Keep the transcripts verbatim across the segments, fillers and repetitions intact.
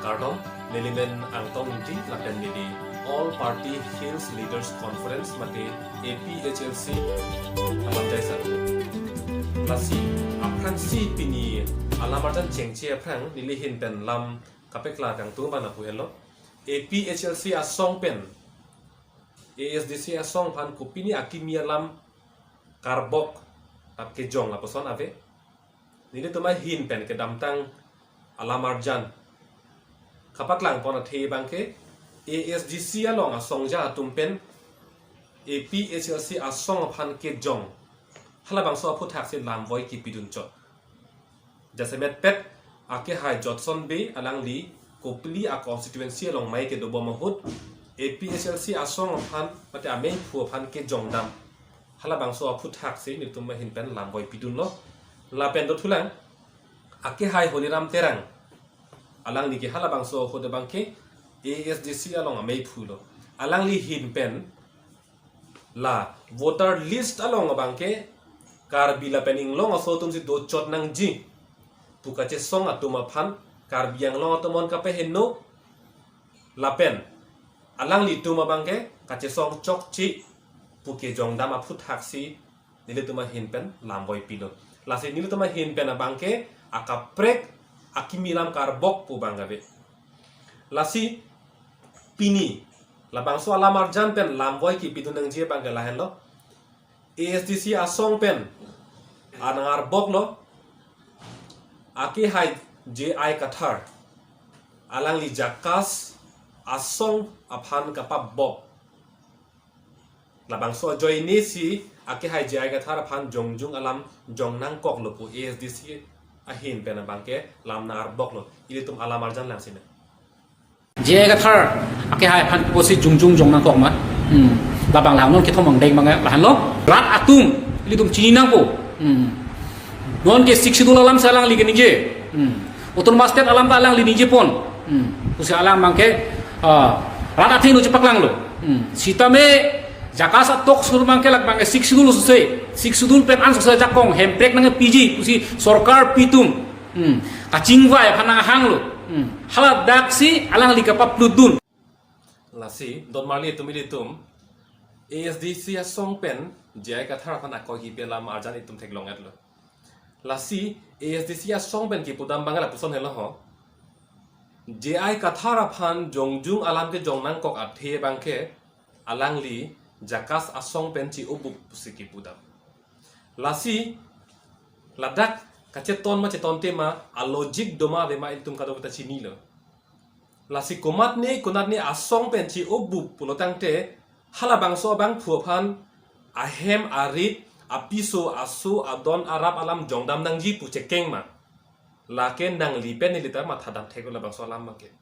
Kardom, neli men Angtong Ingti, lapen neli All Party Hills Leaders Conference mate A P H L C alam jaisar. Lasi aphrangsi pini alam arjan chengche aphrang neli ahin pen lam kapeklang kangtung abang lapu henlo. A P H L C asong pen A S D C asong aphan kopine akimi alam karbok ap kejong lapuson ave. Nelitum ahin pen kedamtang alam arjan kapaklang pon athe abangke A S D C along asongja atum pen A P H L C asong aphan kejong halabangso aphuthak si lamvoi kipidun chot. Jasemet pet akehai Jotson Bey alangli Kopili a constituency along mei kedobom ahut A P H L C asong aphan mate ameiphu aphan kejong dam halabangso aphuthak si nelitum ahin pen lamvoi pidunlo. Lapen dothulang akehai Holiram Terang, alangli ke halabangso ahut abangke A S D C along ameiphulo. Alangli ahin pen la voter list along abangke Karbi lapen Inglong aso atum si dochot nangji pu kachesong atum aphan Karbi Anglong atum aphan kapeheno lapen alanglitum abangke kachesong chokche pu kejong dam aphuthak si nelitum ahin pen lamvoi pilo. Lasi nelitum ahin pen abangke akaprek akimi lam karbok pu abang ave. Lasi pini labangso alam arjan pen lamvoi kipidun nangji abangke lahenlo. A S D C asong pen anang arboklo, akehai J I Kathar, alangli JACAS asong aphan kapabok. Labangso ajoine si akehai J I Kathar aphan jongjung alam jong nangkoklo pu A S D C ahin pen abangke lam nang arboklo. Ilitum alam arjan lang sini. J I Kathar akehai aphan pusi jongjung jong nangkok ma. Hmm. Labang lahan non kethom angdeng abang lahenlo. Rat atum ilitum chini nangpo. Hmm. Non ke Sixth Schedule alam si alangli ke ningje. Hmm. Autonomous State alam ta alangli ningje pon. Hmm. Pusi alam abangke, ah, rat atheng lo chepaklanglo. Hmm. Sitame JACAS atok sur abangke lak abangke Sixth Schedule sose. Sixth Schedule pen an sose jakong hemprek nangpiji pusi sorkar apitum. Hmm. Kachingvai aphan nanghanglo. Hmm. Haladak si alangli kapaplutdun. Lasi, don marli itum ilitum, A S D C asong pen J I Kathar aphan akoi kipi alam arjan itum theklong etlo. Lasi, A S D C asong pen kipudam abang lapuson helo ho. J I Kathar aphan jongjung alam kejong nangkok athe abangke, alangli JACAS asong pen chi-obup pusi kipudam. Lasi, ladak kacheton ma cheton tema, alogic doma ave ma ilitum kadokave ta chinilo. Lasi komatne, konatne asong pen chi-obup pulo tangte, halabangso abangphu aphan ahem arit, apiso aso, adon arap alam jongdam nangji pu chekeng ma. Lake nangli pen neli ta mathadam thek labangso alam abangke.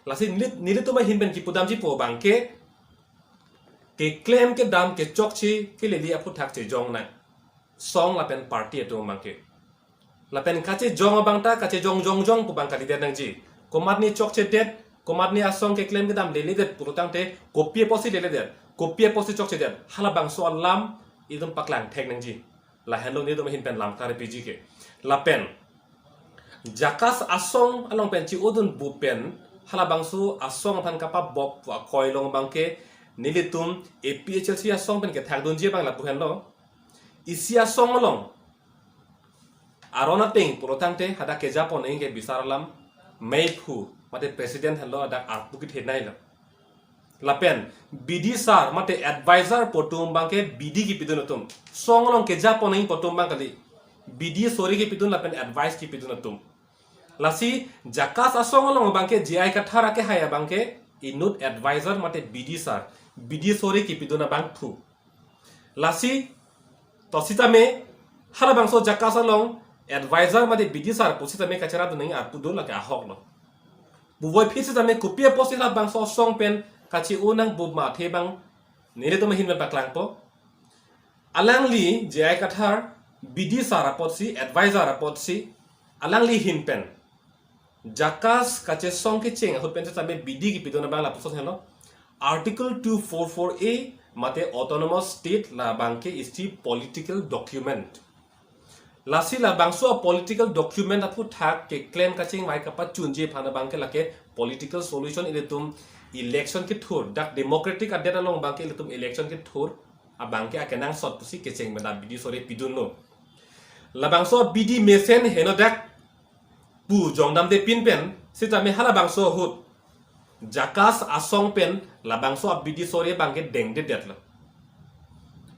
Lasi neli, nelitum ahin pen kipudamji pu abangke, keklem kedam kechokche kelele aphuthak chejong nang. Song lapen party atum abangke. Lapen kachejong abang ta kachejong jongjong pu abang kalidet nangji. Komatne chokchedet, komatne asong keklem kedam leledet pulo tangte kopi apotsi leledet, kopi apotsi chokchedet, halabangso alam itum paklang thek nangji. Lahenlo nelitum ahin pen lam karpiji ke. Lapen JACAS asong along pen chi-odunbup pen halabangso asong aphan kapabok pu akoi along abangke nelitum A P H L C asong pen kethakdunji abang lapu henlo. Isi asong along aron ateng pulo tangte hadak kejapon nangji ke bisar alam meiphu mate president henlo hadak arpu kethenei lo. Lapen B D sir mate advisor pu atum abangke B D kipidun atum. Song along kejapon nangji pu atum abang kali. B D sori kipidun lapen advice kipidun atum. Lasi JACAS asong along abangke J I Kathar akehai abangke inut advisor mate B D sir, B D sori kipidun abangphu. Lasi, to sitame, halabangso JACAS along advisor mate B D sir pu sitame kacheradun nangji arpu do lake ahok lo. Puvoiphit sitame kopi apotsi labangso asong pen kachi-o nangbup ma athe abang nelitum ahin pen paklangpo. Alangli J I Kathar, B D sir apotsi, advisor apotsi, alangli ahin pen JACAS kachesong kecheng ahut pen sitame B D kipidun abang lapuson henlo. Article two four four A mate autonomous state labangke isi political document. Lasi labangso a-political document aphuthak keklem kachingvai kapachunji aphan abangke lake political solution ilitum election kethur, dak democratic adet along abangke ilitum election kethur abangke akenangsot pusi kecheng benda bidi sore pidunlo. Labangso bidi mesen henodak pu jongdamde pin pen, sitame halabangso ahut JACAS asong pen labangso abidi sore abangke dengdedetlo.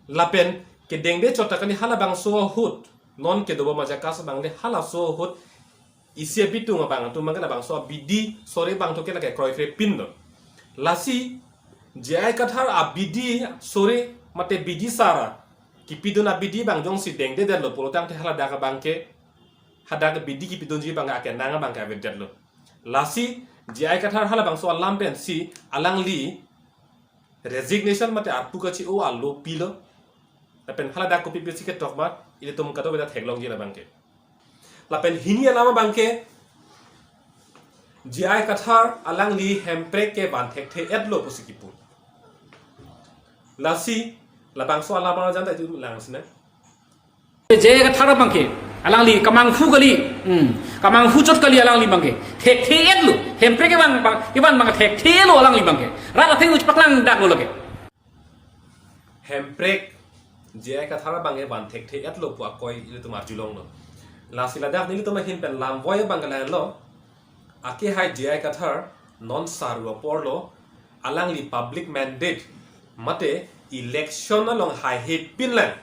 Lapen kedengde chot ta kali, halabangso ahut, non kedobom a-JACAS abang le halaso ahut isi abitung abang atum abangke labangso abidi sore abang to ke lake kroikre pinlo. Lasi J I Kathar abidi sore mate bidi sara kipidun abidi abang jongsi dengdedetlo pulo tangte haladak abangke, hadak bidi kipidunji abang akenang abangke avedetlo. Lasi J I Kathar halabangso alam pensi alangli resignation mate arpu kachi-o alo pilo. Lapen haladak kopi pisi ketok ma ilitum kadokave ta theklongji labangke. Lapen hini alam abangke J I Kathar alangli Hemprek ke van thekthe-etlo pusi kipu. Lasi labangso alam arjan ta itum langsinang. J I Kathar abangke alangli kamangphu kali, hmm, kamangphu chot kali alangli abangke. Thekthe-etlo. Hemprek kevan abang, kevan abang thekthe-etlo alangli abangke. Rat atheng uch paklangdaklo lake. Hemprek J I Kathar abangke van thekthe-etlo pu akoi ilitum arjulonglo. Lasi ladak nelitum ahin pen lamvoi abangke lahenlo. Akehai J I Kathar non saru aporlo, alangli public mandate mate election along haihe pinlang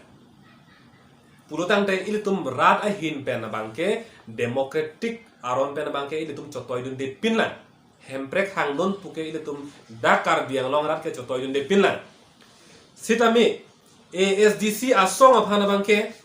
pulo tangte ilitum rat ahin pen abangke, democratic aron pen abangke ilitum chotoidunde pinlang. Hemprek hangdun puke ilitum dak Karbi Anglong arat ke chotoidunde pinlang. Sitame A S D C asong aphan abangke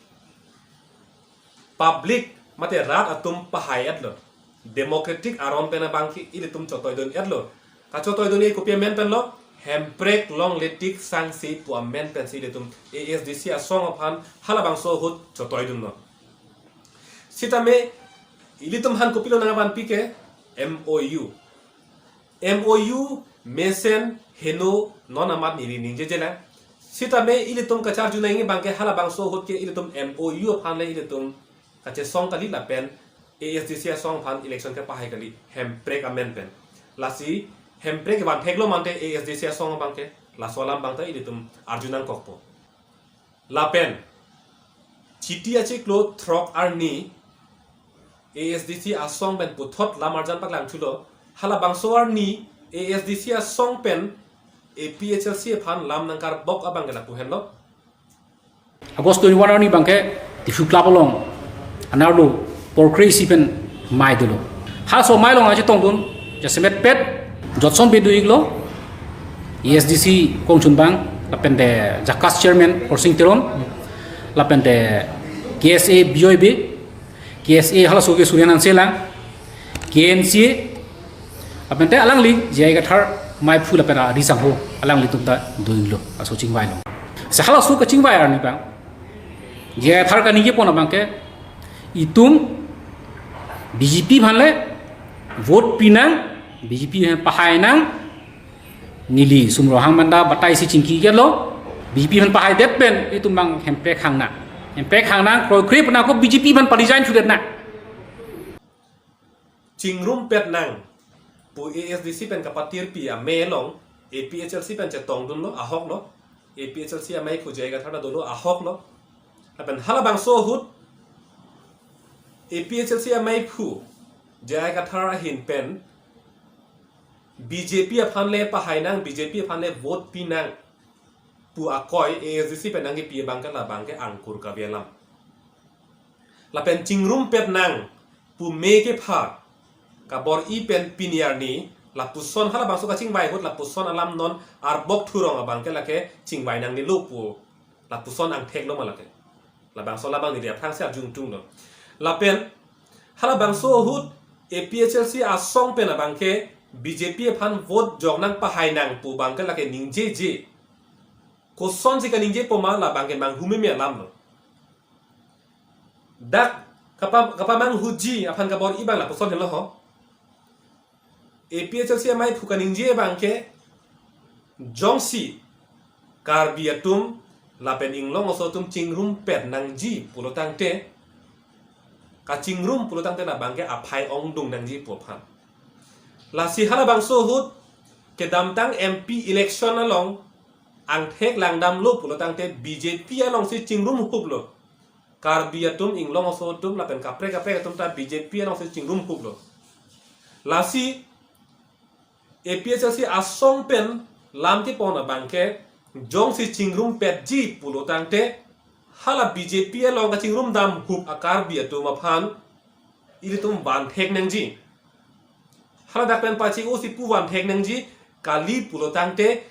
public mate rat atum pahai-etlo. Democratic aron pen abangke ilitum chotoidun-etlo. Kachotoidun-e kopi amen penlo, Hemprek longletik sangse pu amen pensi ilitum A S D C asong aphan halabangso ahut chotoidunlo. Sitame ilitum aphan kopilo nangvanpi ke M O U. M O U mesen heno non amat neli ningjejelang. Sitame ilitum kacharju nangji abangke halabangso ahut ke ilitum M O U aphan le ilitum kachesong kali lapen A S D C asong aphan election kepahai kali Hemprek amen pen. Lasi Hemprek van theklo mante A S D C asong abangke laso alam abang ta ilitum arju nangkokpo. Lapen Chiti achiklo throk arni A S D C asong pen puthot lam arjan paklangthulo. Halabangso arni A S D C asong pen A P H L C aphan lam nangkarbok abangke lapu henlo. August twenty-one arni abangke Diphu Club along anarlo porkre isi pen mei dolo. Halaso mei along achetongdun jasemet pet Jotson Bey do-iklo, A S D C kongchun abang, lapen te JACAS chairman Khorsing Teron, lapen te K S A Bijoy Bey, K S A halaso ke Surya Hanse lang, K N C A, lapen te alangli J I Kathar meiphu lapen ari sangho alanglitum ta do-iklo, laso chingvailo. Lasi halaso kachingvai arni abang J I Kathar kaningje pon abangke itum B J P aphan le vote pinang, B J P aphan pahai nang, neli Sumro Hanse manda batai si chingki-iklo, B J P aphan pahaidet pen itum abang Hemprek hangnang. Hemprek hangnang, kroikre pen ako B J P aphan pa-resign thudet nang. Chingrumpet nang pu A S D C pen kapatirpi amei along A P H L C pen chetongdunlo, ahoklo. A P H L C ameiphu J I Kathar ta dolo, ahoklo. Lapen halabangso ahut A P H L C ameiphu J I Kathar ahin pen B J P aphan le pahai nang, B J P aphan le vote pinang pu akoi A S D C pen nangkepi abangke labangke angkur kave alam. Lapen chingrumpet nang pu mei kepha kabor-i pen pini arni lapuson halabangso kachingvai ahut lapuson alam non arbok thurong abangke lake chingvai nangnelo pu lapuson angtheklo ma lake. Labangso alam abang neli aphrangsi arjutunglo. Lapen halabangso ahut A P H L C asong pen abangke B J P aphan vote jok nang, pahai nang pu abangke lake ningjeje. Kosonsi kaningjepo ma, labangke manghumeme alamlo. Dak kapa-, kapamanghuji aphan kabor-i abang lapuson helo ho. A P H L C ameiphu kaningje abangke jongsi Karbi atum lapen inglong aso atum chingrumpet nangji pulo tangte kachingrum pulotangte labangke aphai ongdung nangji pu aphan. Lasi halabangso ahut kedamtang M P election along angthek langdamlo pulotangte B J P alongsi chingrum huplo. Karbi atum, Inglong aso atum lapen kaprek kaprek atum ta B J P alongsi chingrum huplo. Lasi A P H L C asong pen lam kepon abangke jongsi chingrumpetji pulotangte hala B J P along kachingrum dam hup a-Karbi atum aphan ilitum vanthek nangji. Haladak pen pachi-osi pu vanthek nangji, kali pulotangte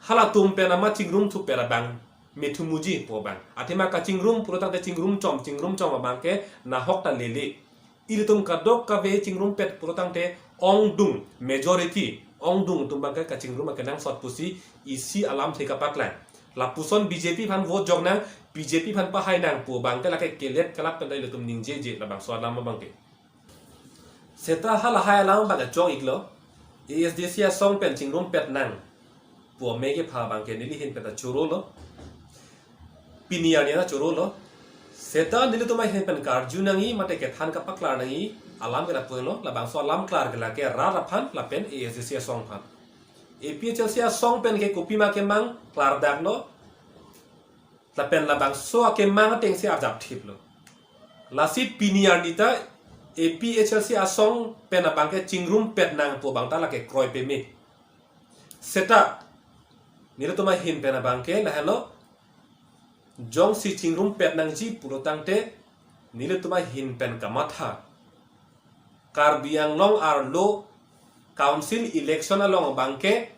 halatum pen amat chingrum thupet abang methumuji pu abang. Athema kachingrum pulotangte chingrum chom, chingrum chom abangke nahok ta lele. Ilitum kadokave chingrumpet pulotangte ongdung, majority ongdung atum abangke kachingrum akenangsot pusi isi alamthe kapaklang. Lapuson B J P aphan vote jok nang, B J P aphan pahai nang pu abangke lake kelet kelak pen ta ilitum ningjeje labangso alam abangke. Seta halahai alam abangke chong-iklo, A S D C asong pen chingrumpet nang pu amei kepha abangke neli ahin pen ta chorolo. Pini arni ta chorolo. Seta nelitum ahin pen karju nangji mate kethan kapaklar nangji alam ke lapu-anlo, labangso alam klar ke lake rat aphan lapen A S D C asong aphan. A P H L C asong pen ke kopima kemang klardaklo. Lapen labangso akemang atengsi arjapthiplo. Lasi pini arni ta A P H L C asong pen abangke chingrumpet nang pu abang ta lake kroi peme. Seta nelitum ahin pen abangke lahenlo, jongsi chingrumpet nangji pulotangte nelitum ahin pen kamatha. Karbi Anglong arlo council election along abangke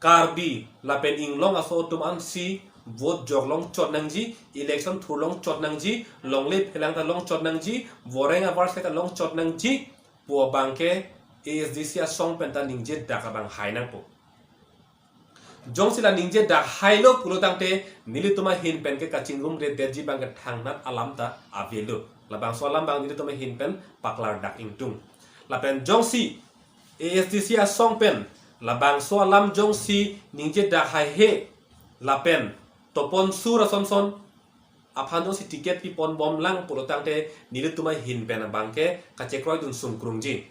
Karbi lapen Inglong aso atum ansi vote jok longchot nangji, election thur longchot nangji, longle phelang ta longchot nangji, voreng avar sek ta longchot nangji pu abangke A S D C asong pen ta ningjedak abang hai nangpo. Jongsi la ningjedak hailo pulotangte nelitum ahin pen ke kachingrumredetji abangke thangnat alam ta avelo. Labangso alam abang nelitum ahin pen paklardak ingtung. Lapen jongsi A S D C asong pen labangso alam jongsi ningjedak haihe lapen toponsur asonson aphan jongsi ticket piponbomlang pulotangte nelitum ahin pen abangke kachekroidun sungkrungji.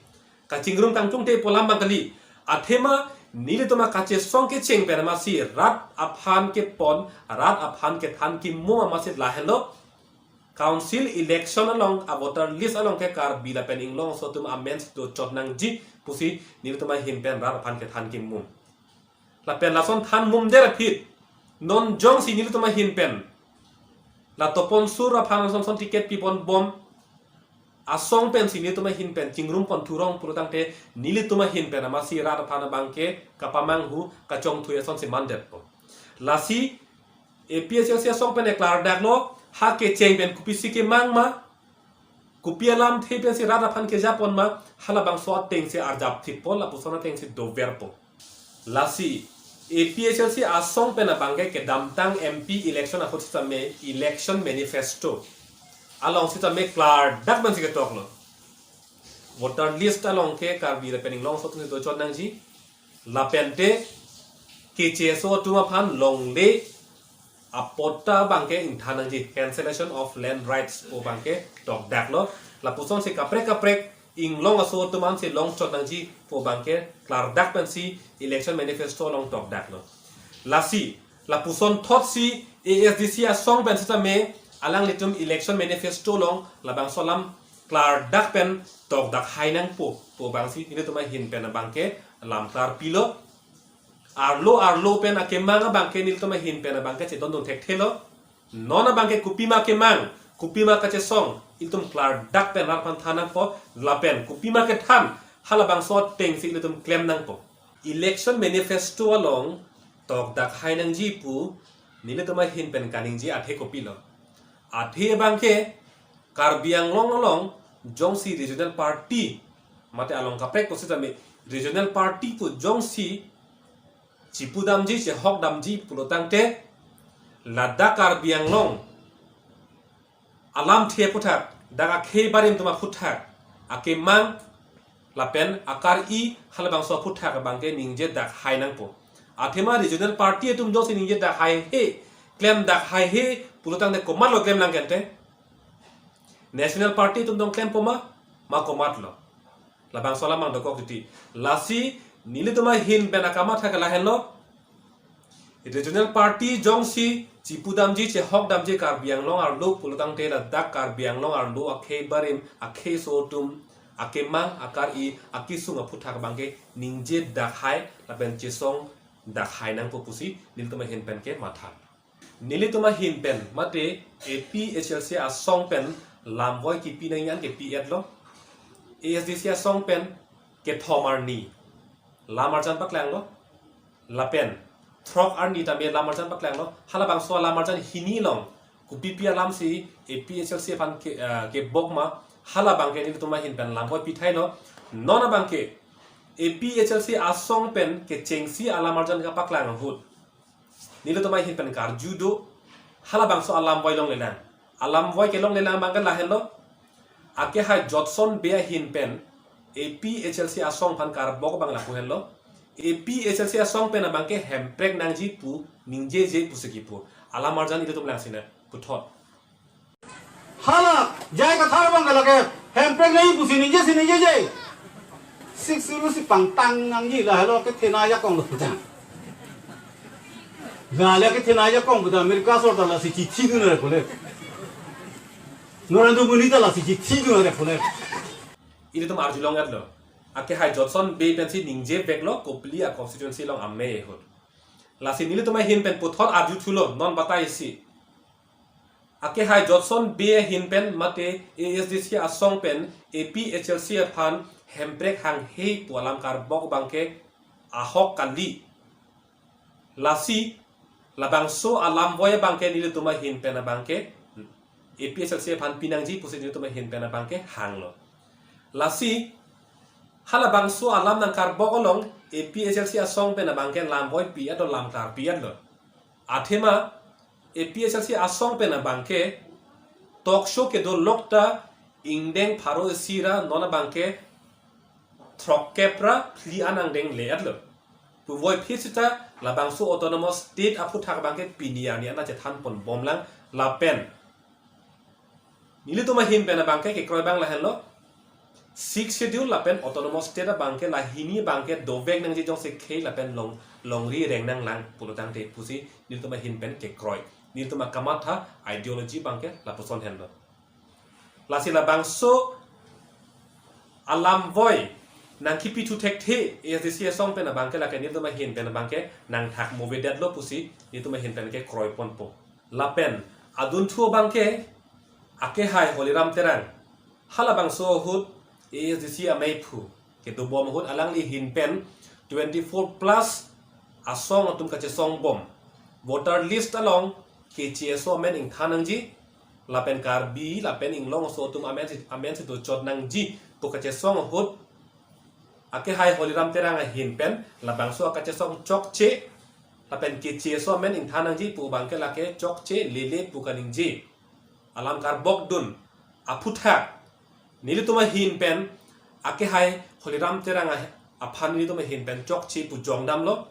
Kachingrum kangtungte pu alam abang kali. Athema nelitum akachesong kecheng pen amatsi rat aphan kepon, rat aphan kethan kimum amatsi lahenlo. Council election along a-voter list along ke Karbi lapen Inglong aso atum amen si dochot nangji pusi nelitum ahin pen rat aphan kethan kimum. Lapen lason than mumdet aphi non jongsi nelitum ahin pen la toponsur aphan asonson ticket piponbom asong pensi nelitum ahin pen chingrumpon thurong pulotangte nelitum ahin pen amatsi rat aphan abangke kapamanghu kachongthui asonsi mandetpo. Lasi A P H L C asong pen eklardaklo, ha kecheng pen kopisi kemang ma, kopi alamthe pensi rat aphan kejapon ma, halabangso atengsi arjapthippo, lapuson atengsi doverpo. Lasi A P H L C asong pen abangke kedamtang M P election ahut sitame election manifesto along sitame klardak pensi ketoklo. Voter list along ke Karbi lapen Inglong aso atumsi dochot nangji. Lapente keche aso atum aphan longle apatta abangke ingthan nangji, cancellation of land rights pu abangke tokdaklo. Lapusonsi kaprek kaprek Inglong aso atum ansi longchot nangji pu abangke klardak pensi election manifesto along tokdaklo. Lasi lapuson thotsi A S D C asong pen sitame alanglitum election manifesto along labangso alam klardak pen tokdak hai nangpo pu abangsi nelitum ahin pen abangke lam klarpilo. Arlo arlo pen akemang abangke nelitum ahin pen abangke chedondun thekthelo. Non abangke kopima kemang, kopima kachesong, ilitum klardak pen rat aphan than nangpo, lapen kopima kethan, halabangso atengsi ilitum klem nangpo. Election manifesto along tokdak hai nangji pu nelitum ahin pen kaningje athe kopilo. Athe abangke Karbi Anglong along jongsi regional party mate along kaprek pusitame regional party pu jongsi chipudamji, chehokdamji pulotangte ladak Karbi Anglong alamthe aphuthak, dak akhei barim atum aphuthak akemang lapen akar-i halabangso aphuthak abangke ningjedak hai nangpo. Athema regional party atum jongsi ningjedak haihe, klemdak haihe pulotangte komatlo klemlang kente? National Party atum tong klempo ma, ma komatlo. Labangso alam nangdokok titi. Lasi nelitum ahin pen akamatha ke lahenlo. Regional party jongsi chipudamji, chehokdamji Karbi Anglong arlo pulotangte ladak Karbi Anglong arlo akhei barim, akhei aso atum, akemang, akar-i, akesung aphuthak abangke ningje dakhai lapen chesong dakhai nangpo pusi nelitum ahin pen kematha. Nelitum ahin pen mate A P H L C asong pen lamvoi kipi nangji an kepi-etlo. A S D C asong pen kethom arni lam arjan paklanglo. Lapen throk arni tame lam arjan paklanglo. Halabangso alam arjan hini along kopipi alamsi A P H L C aphan ke, ah, kebok ma, halabangke nelitum ahin pen lamvoi pithailo. Non abangke A P H L C asong pen kechengsi alam arjan kapaklang ahut nelitum ahin pen karju do, halabangso alamvoi longlelang. Alamvoi kelonglelang abangke lahenlo. Akehai Jotson Bey ahin pen A P H L C asong aphan karbok abang lapu henlo. A P H L C asong pen abangke hemprek nangji pu ningjeje pusi kipu. Alam arjan ilitum langsinang puthot. Hala, J I Kathar abangke lake hemprek nangji pusi ningjesi ningjeje. Six zero si pangtang nangji, lahelo kethena ajakong lo putang. Lahelo kethena ajakong putang, America sorkar lasi chithi dun re pule. Narendra Modi ta lasi chithi dun re pule. Ilitum arjulong-etlo. Akehai Jotson Bey pensi ningjeveklo Kopili a constituency along amei ahut. Lasi nelitum ahin pen puthot arjuthulo, non batai isi. Akehai Jotson Bey ahin pen mate A S D C asong pen A P H L C aphan hemprek hanghe pu alam karbok abangke ahok kali. Lasi labangso alamvoi abangke nelitum ahin pen abangke A P H L C aphan pinangji pusi nelitum ahin pen abangke hanglo. Lasi halabangso alam nangkarbok along A P H L C asong pen abangke lamvoi pi-etlo, lam klar pi-etlo. Athema A P H L C asong pen abangke talk show kedo lokta ingdeng pharo isi ra non abangke throkkep ra phli an angdeng le-etlo. Puvoiphit seta labangso autonomous state aphuthak abangke pini arni an ta chethan ponbomlang lapen nelitum ahin pen abangke kekroi abang lahenlo. Sixth Schedule lapen autonomous state abangke lahini abangke dovek nangji, jongsi khei lapen long, longri reng nanglang pulotangte pusi nelitum ahin pen kekroi. Nelitum akamatha ideology abangke lapuson henlo. Lasi labangso alamvoi nangkipi thu thekthe A S D C asong pen abangke lake nelitum ahin pen abangke nangthak movedetlo pusi nelitum ahin pen kekroi ponpo. Lapen adunthu abangke akehai Holiram Terang, halabangso ahut A S D C ameiphu kedobom ahut alangli ahin pen twenty-four plus asong atum kachesongbom. Voter list along Keche aso amen ingthan nangji, lapen Karbi lapen Inglong aso atum amen si, amen si dochot nangji pu kachesong ahut akehai Holiram Terang ahin pen labangso akachesong chokche, lapen Keche aso amen ingthan nangji pu abangke lake chokche lele pu kaningje. Alam karbok dun aphuthak nelitum ahin pen akehai Holiram Terang ah-, aphan nelitum ahin pen chokche pu jongdamlo.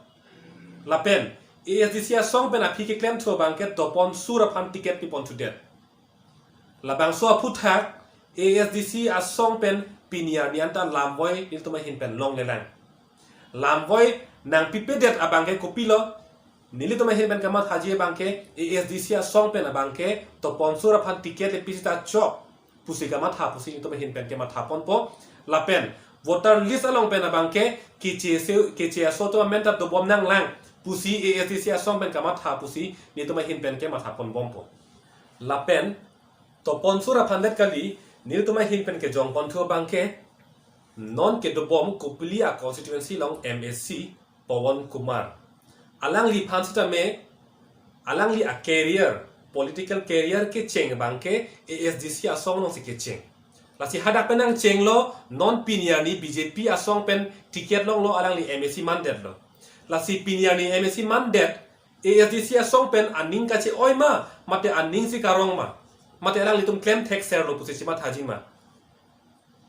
Lapen A S D C asong pen aphi keklem thu abangke Topon Sur aphan ticket piponthudet. Labangso aphuthak A S D C asong pen pini arni an ta lamvoi nelitum ahin pen longlelang. Lamvoi nangpipedet abangke kopilo, nelitum ahin pen kamathaji abangke A S D C asong pen abangke Topon Sur aphan ticket le pisi ta chok pusi kamatha pusi nelitum ahin pen kematha ponpo. Lapen voter list along pen abangke Keche se, Keche aso atum amen ta dobom nanglang pusi A S D C asong pen kamatha pusi nelitum ahin pen kematha ponbompo. Lapen Topon Sur aphan det kali, nelitum ahin pen kejongpon thu abangke non kedobom Kopili a constituency along M A C Pawan Kumar. Alangliphan sitame alangli a career, political career kecheng abangke A S D C asong alongsi kecheng. Lasi hadak pen nangchenglo, non pini arni B J P asong pen ticket longlo, alangli M A C mandetlo. Lasi pini arni M A C mandet, A S D C asong pen aning kache-oi ma, mate aning si karong ma, mate alanglitum klem thekserlo pusi chimathaji ma.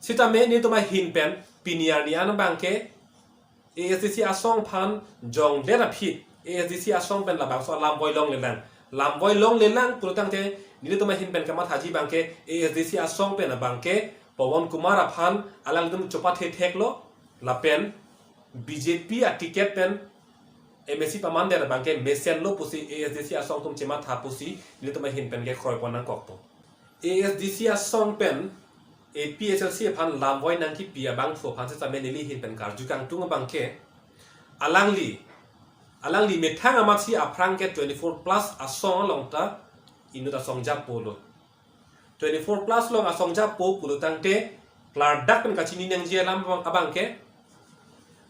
Sitame nelitum ahin pen pini arni an abangke A S D C asong aphan jongdet aphi A S D C asong pen labangso alamvoi longlelang. Lamvoi longlelang pulotangte Nelitum ahin pen kamathaji abangke A S D C asong pen abangke Pawan Kumar aphan alangtum chopathe theklo lapen B J P aticket pen M A C pamandet abangke mesenlo pusi A S D C asong atum chematha pusi nelitum ahin pen ke kroipon nangkokpo. A S D C asong pen A P H L C aphan lamvoi nangkipi abangphu aphan sitame neli ahin pen karju kangtung abangke alangli, alangli methang amatsi aphrang ke twenty-four plus asong along ta inut asong japo lo. Twenty-four plus along asong japo pulo tangte klardak pen kachini nangji alam abang, abangke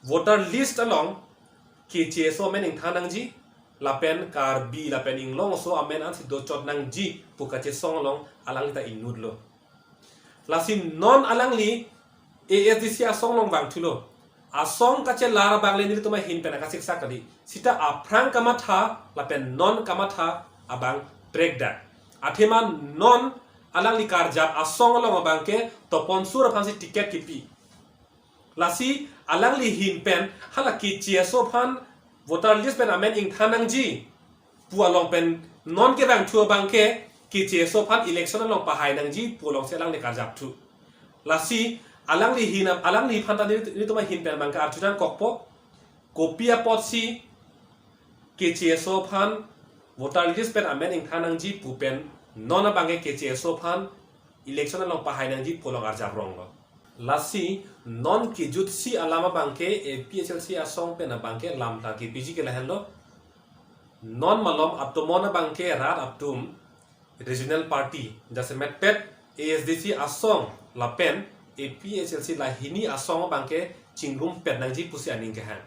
voter list along K H A S O amen ingthan nangji lapen Karbi lapen Inglong aso amen ansi dochot nangji pu kachesong along alangli ta inutlo. Lasi non alangli A S D C asong along vangthulo. Asong kachelar abang le nelitum ahin pen akasiksak kali. Sita aphrang kamatha lapen non kamatha abang prekdak. Athema non alangli karjap asong along abangke Toponsur aphansi ticket kipi. Lasi alangli ahin pen hala K H A S O aphan voter list pen amen ingthan nangji pu along pen non kevangthu abangke K H A S O aphan election along pahai nangji pu alongsi alangli karjapthu. Lasi alangli ahin, alangli aphan ta neli, nelitum ahin pen abangke arju nangkokpo. Kopi apotsi K H A S O aphan voter list pen amen ingthan nangji pu pen non abangke K H A S O aphan election along pahai nangji pu along arjap ronglo. Lasi non kejutsi alam abangke A P H L C asong pen abangke lam ta kepiji ke lahenlo. Non malom atomon abangke rat atum regional party jasemet pet A S D C asong lapen A P H L C lahini asong abangke chingrumpet nangji pusi aning kehang.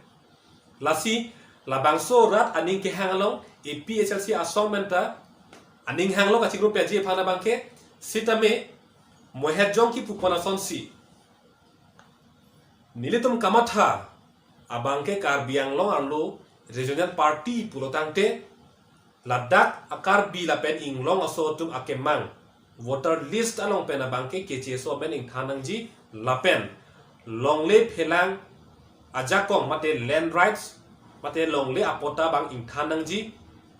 Lasi labangso rat aning kehang along A P H L C asong pen ta aning hanglo kachingrumpetji aphan abangke sitame mohet jong kipupon asonsi nelitum kamatha abangke Karbi Anglong arlo regional party pulo tangte ladak a-Karbi lapen Inglong aso atum akemang voter list along pen abangke K H A S O amen ingthan nangji lapen longle phelang ajakong mate land rights mate longle apota abang ingthan nangji.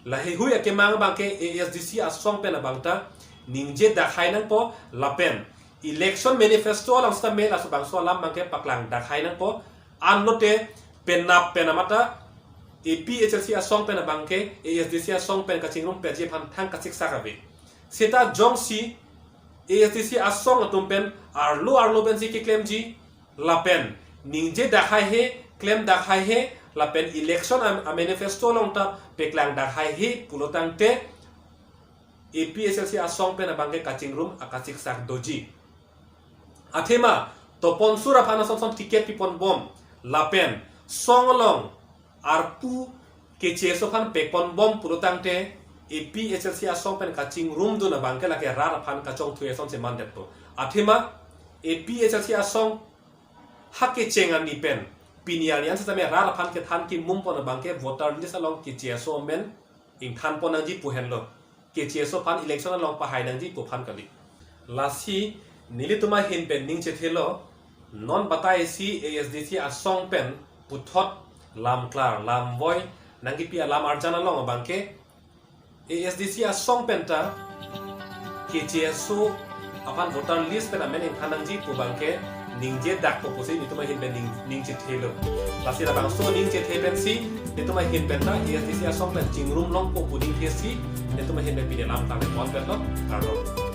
Laheihui akemang abangke A S D C asong pen abang ta ningje dakhai nangpo lapen election manifesto along sitame laso bangso alam abangke paklang dakhai nangpo. Anlote penap pen amata A P H L C asong pen abangke A S D C asong pen kachingrumpetji aphan thang kasiksak ave. Seta jongsi A S D C asong atum pen arlo arlo pensi keklemji lapen ningje dakhai he, klem dakhai he lapen election a, a-manifesto along ta paklang dakhai he pulo tangte A P H L C asong pen abangke kachingrum akasiksak doji. Athema Toponsur aphan asonson ticket piponbom lapen song along arpu K H A S O aphan pekponbom pulo tangte A P H L C asong pen kachingrumdun abangke lake rat aphan kachongthui asonsi mandetpo. Athema A P H L C asong ha kecheng arni pen pini arni an sitame rat aphan kethan kimumpon abangke voter list along K H A S O amen ingthanpon nangji pu henlo. K H A S O aphan election along pahai nangji pu aphan kali. Lasi nelitum ahin pen ning chethelo, non batai si A S D C asong pen puthot lamklar lamvoi nangkipi alam arjan along abangke A S D C asong pen ta K H A S O aphan voter list pen amen ingthan nangji pu abangke ningje dakpo pusi nelitum ahin pen ning, ning chethelo. Lasi labangso ning chethe pensi nelitum ahin pen ta A S D C asong pen chingrum longpo pu ning thesi nelitum ahin pen pini alam tangpon pen lo. Kardom.